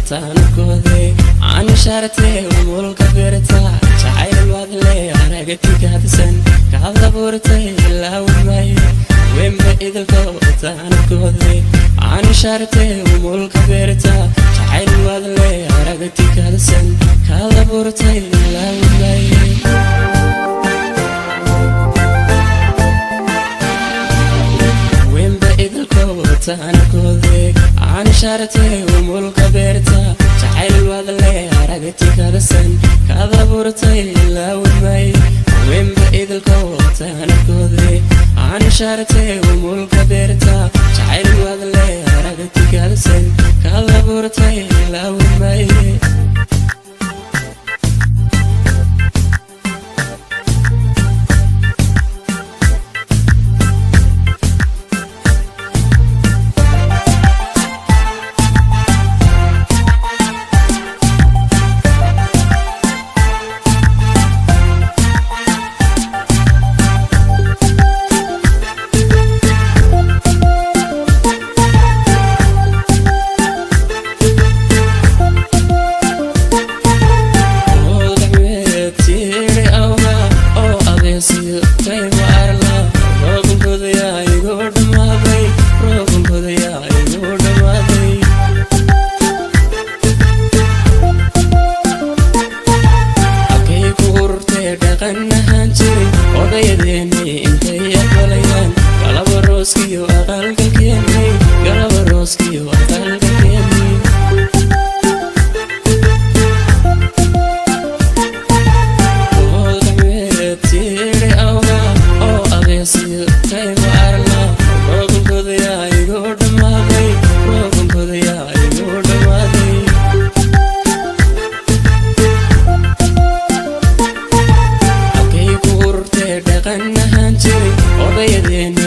Taankoode aanshaartee umulka beerta jacayl wadle aragti kaadsan kaad abuurtay ilaawmay wemba idilko. Taankoode aanshaartee umulka beerta jacayl wadle aragti kaadsan kaad abuurtay ilaawmay wemba idilko. Taankoode aanshaartee umulka beerta jacayl wadle aragti kaadsan kaad abuurtay ilaawmay wemba idilko. Taankoode aanshaartee umulka beerta jacayl wadle aragti kaadsan kaad abuurtay ilaawmay. Odayadeeni intay aqbalayaan galaba rooskiyo aqalgalkeenay, galaba rooskiyo aqalgalkeenay. Tiri awga oo abeesiyo taygo arla roobankodayaa igu dhammaaday, roobankodayaa igu dhammaaday. Halkay ku ururtee dhaqan ahaan jiray odayadeeni.